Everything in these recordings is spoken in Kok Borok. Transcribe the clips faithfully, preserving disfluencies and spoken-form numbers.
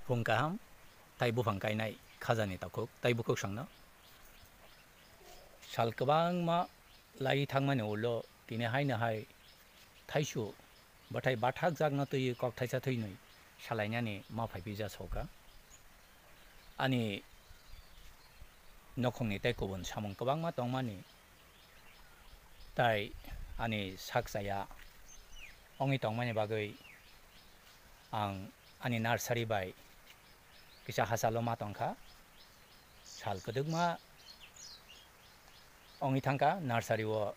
Phung kaham, tai buphang kainai khajani takhuk, tai bukhuk sangno. Sal kwbangma lai thangmani ulo tini haino hai thaisu bwthai bathakjakno twi kok thaisa thwinwi salainani ma phaiphija soka. Ani nokhongni tei kubun samung kwbangma tongmani, tai ani sak chaya wngwi tongmani bagwi ang ani nursery bai kisa hachalo ma tongkha. Sal kwdwkma wngwi thangkha nursery o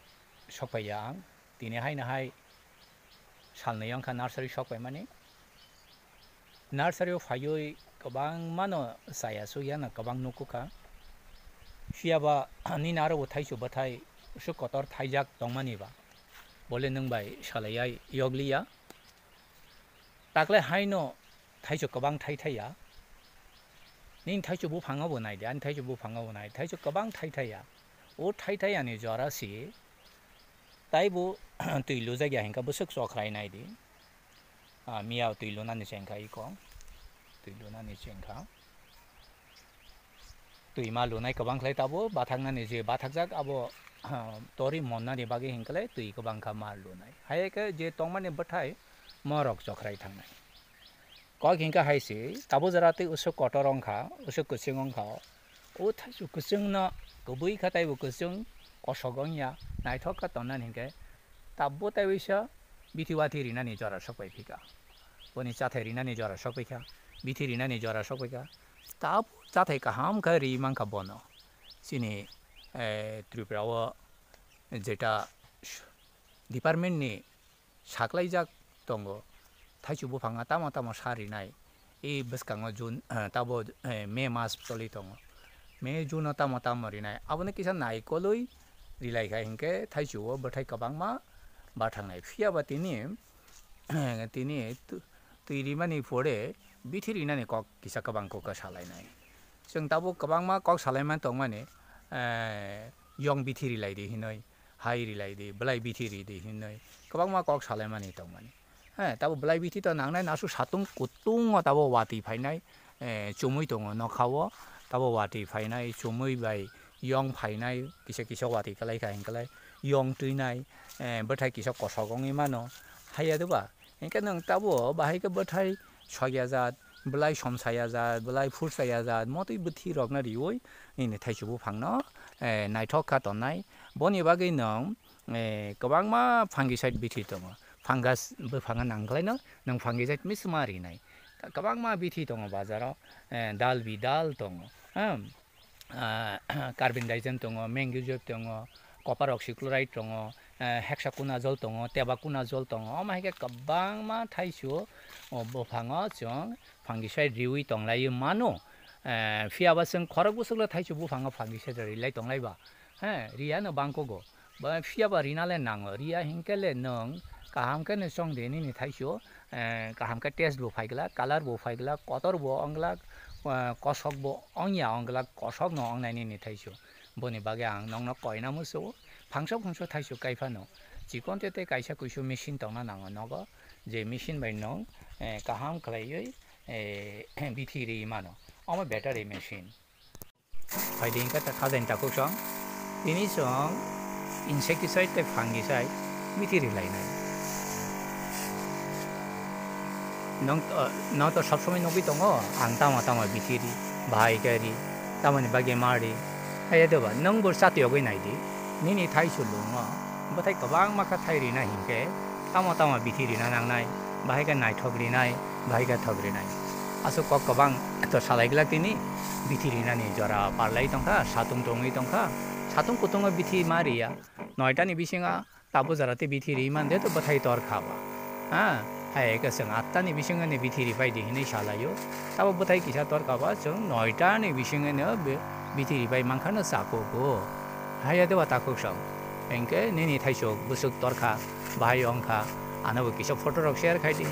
sokphaiya ang. Tini haino hai salnwi wngkha nursery sokpaimani. Nursery o phaiwi kwbangmano chaya chukyano kwbang nukukha. Phiyaba nini aro bo thaisu bwthai usuk kotor thaijak tongmani ba, bole nwng bai salaiya yokliya. Takle haino thaisu kwbang thai thaiya. Nini thaisu buphango bo nai di, ani thaisu buphango bo nai, thaisu kwbang thai thaiya. O thai thaiya ni jora si taibo twi lujak ya hinkha bwswk chokhrai nai di. Ah, miya twi lunani chengkha iko. Twi lunani chengkha. Twi ma lunai kwbang khlai tabo bathaknani je bathakjak abo, ah, tori monnani bagwi hinkhlai twi kwbang kha ma lunai. Hai khe je tongmani bwthai morok chokhrai thangnai. Kok hinkha hai se tabo jora twi usuk kotor wngkha, usuk kwchwng wngkha. O thaisu kwchwngno kwbwi kha taibo kwchwng kosok wngya naithok kha tonnani hinkhe tabo taiwi sa bithi wathi rinani jora sokpai phika. Boni chathai rinani jora sokpai kha, bithi rinani jora sokpai kha. Tabo chathai kaham khe ri mankha bono. Chini, eh, Tripura o jeta department ni saklaijak tongo, thaichu buphanga tamo tamo sa rinai, e bwskango June, eh, tabo, eh, May mas choli tongo, May, June o tamo tamo rinai, abono kisa naikolwi rilaikha hinkhe thaichu o bwthai kwbangma bathangnai. Phiyaba tini, tini tw-, twi rimani pore bithi rinani kok kisa kwbang kok salainai. Chwng tabuk kwbangma kok salaimani tongmani, eh, yong bithi rilai di hinwi, hai rilai di, bwlai bithi ri di hinwi kwbangma kok salaimani tongmani. He, tabuk bwlai bithi to nangnai nasu satung kutungo tabuk watwi phainai, eh, chumui tongo nokha o, tabuk watwi phainai, chumui bai yong phainai, kisa kisa watwi kwlai kha hinkwlai, yong twinai, eh, bwthai kisa kosok wngwi mano, haiya de ba? Hinkhe nwng tabuk bahai khe bwthai sokya jat, bwlai somsaya jat, bwlai phursaya jat, motwi bwthi rokno riwi nini thaichu buphangno, eh, naithok kha tonnai. Boni bagwi nwng, eh, kwbangma fungicide bithi tongo. Fungus buphangno nangkhlaino nwng fungicide misma rinai. Kwbangma bithi tongo bazaro, eh, dal bidal tongo. Hmm. Ah, carbendazim tongo, mancozeb tongo, copper oxychloride tongo, eh, hexaconazole tongo, tebaconazole tongo. Omo hai khe kwbangma thaichu o buphango chwng fungicide riwi tonglaiwi mano. Eh, phiyaba chwng khorok bwswkle thaichu buphango fungicide rilai tonglaiba. He, riyano bangkogo. Ba, phiyaba rinale nango. Riya hinkhe le nwng kaham khe no chong de nini thaichu, eh, kaham khe taste bo phai glak, color bo phai glak, kotor bo wng glak, eh, kosok bo wngya wng glak, kosok no wngnai nini thaichu. Boni bagwi ang nokno koina muchungo. Phangso phangso thaichu kai phano. Chikon te tei kaisa kuisu machine tongna nango nogo. Je machine bai nwng, eh, kaham khlaiwi, eh, bithi ri mano. Omo battery machine. Phaidi hinkhe ta khajaini takhuk song. Tini song insecticide tei fungicide bithi rilainai. Nwng to, nwng to sob somoi nugwi tongo, ang tamo tamo bithi ri, bahai khe ri, tamoni bagwi ma ri. Haiya de ba, nwng bo chatiyogwi nai di. Nini thai sulungo bwthai kwbangma kha thai rina hinkhe, tamo tamo bithi rina nangnai, bahai khe naithok rinai, bahai khe thok rinai. Aswk kok kwbang to salai glak tini, bithi rinani jora parlai tongkha, satung tongwi tongkha, satung kutungo bithi ma riya, noitani bisingo tabo jora tei bithi ri mande to bwthai tor kha ba. Ha, hai khe chwng attani bisingo ni bithi ri pai di hinwi salaio, tabo bwthai kisa tor kha ba, chwng noitani bisingo no bi-, bithi ri pai mankha no chakugo. Haiya de ba takhuk song. Hinkhe nini thaisok bwswk torkha, bahai wngkha, ano bo kisa photo rok share khai di.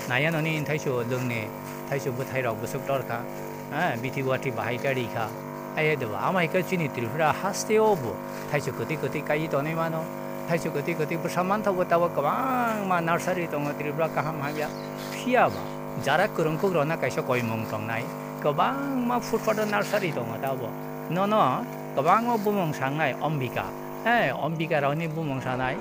Naiya no nini thaisok lwngni thaisok bwthai rok bwswk torkha, eh, bithi wathi bahai khe rikha. Haiya de ba, ama hai khe chini Tripura haste o bo thaisok kwtwi kwtwi kaiwi tonwi mano. Thaisok kwtwi kwtwi bwsa manthogo, tabo kwbangma nursery tongo Tripura kaham hamya. Phiya ba, Jara kwrwngkuk rokno kaisa koimung tongnai, kwbangma footpath o nursery tongo tabo. Nono kwbangma bumung sangnai Ambika, eh, Ambika rokni bumung sanai,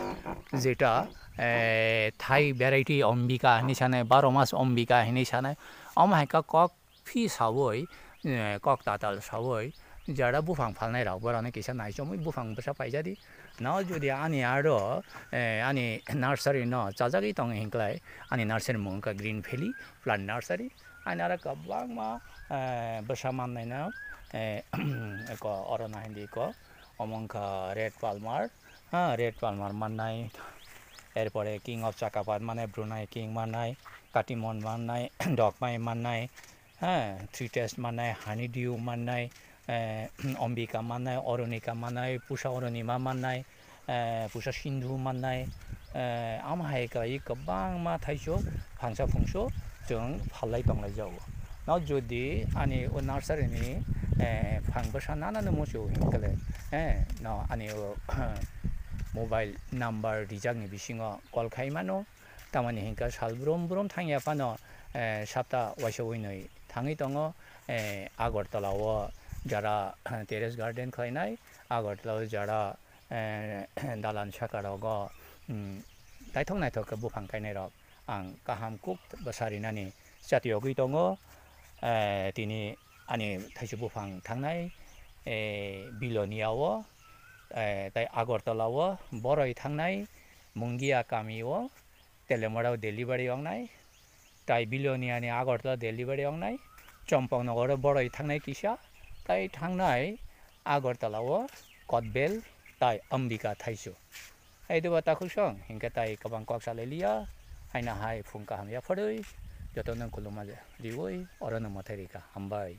jeta, eh, Thai variety Ambika hinwi sanai, baro mas Ambika hinwi sanai. Omo hai khe kok phi sawi, eh, kok tatal sawi, jara buphang phalnai rok borokno kisa naichomwi buphang bwsa paijadi. No jodi ani aro, eh, ani nursery no chajagwi tongo hinklai, ani nursery mung wngkha Green Valley Plant Nursery. Ani aro kwbangma, eh, bwsa mannaino, eh, eko oro nahindi eko, omo wngkha Red Palmer, ha, Red Palmer mannai, erpore King of Chakapat mannai, Brunei King mannai, Katimon mannai, Dogmai mannai, ha, Three Taste mannai, Honeydew mannai, eh, Ambika mannai, Oronika mannai, Pusa Oronima mannai, eh, Pusa Sindhu mannai, eh, amo hai khlai kwbangma thaichuk phangsa phungsu chwng phalai tonglaijao. No jodi ani o nursery ni, eh, phang bwsa nanano muchung hinkhe le, eh, no ani o mobile number rijak ni bisingo call khai mano. Tamoni hinkhe sal brum brum thangya phano, eh, sapta waisa winwi thangwi tongo, eh, Agartala o jara, eh, terrace garden khlainai, Agartala o jara, eh, dalan saka rogo, mm, naithok naithok khe buphang kainai rok ang kaham kuk bwsa rinani chati yogwi tongo, eh, tini ani thaichuk buphang thangnai, eh, Bilonia o, eh, tai Agartala o boroi thangnai, Mungia kami o, Telemara o delivery wngnai, tai Bilonia ni Agartala delivery wngnai, Chompok nogor o boroi thangnai kisa, tai thangnai Agartala o Kotbel tai Ambika thaichuk. Hai deba takhuk song, hinkhe tai kwbang kok salai liya, haino hai phung kaham yapharwi, jotono khuluma riwi, orono mwthai rikha, hambai.